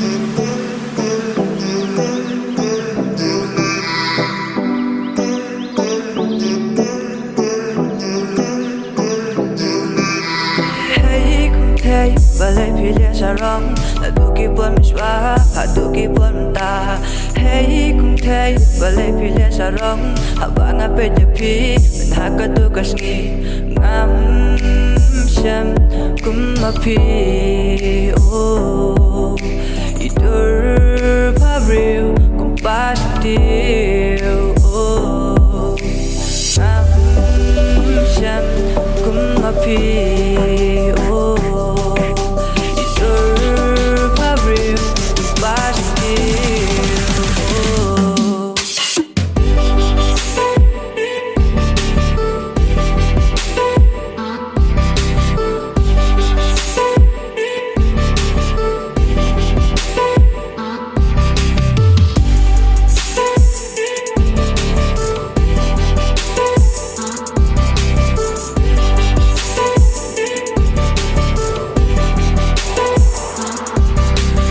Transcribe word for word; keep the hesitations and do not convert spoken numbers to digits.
Hei kumthei, balei phi leh sarong? Naduh ki por mynshuwa haduh ki por mynta. Hei kumthei, balei phi leh sarong? Haba nga peit ïa phi mynha kato ka sngi, ngam shem kum ma phi. Oh.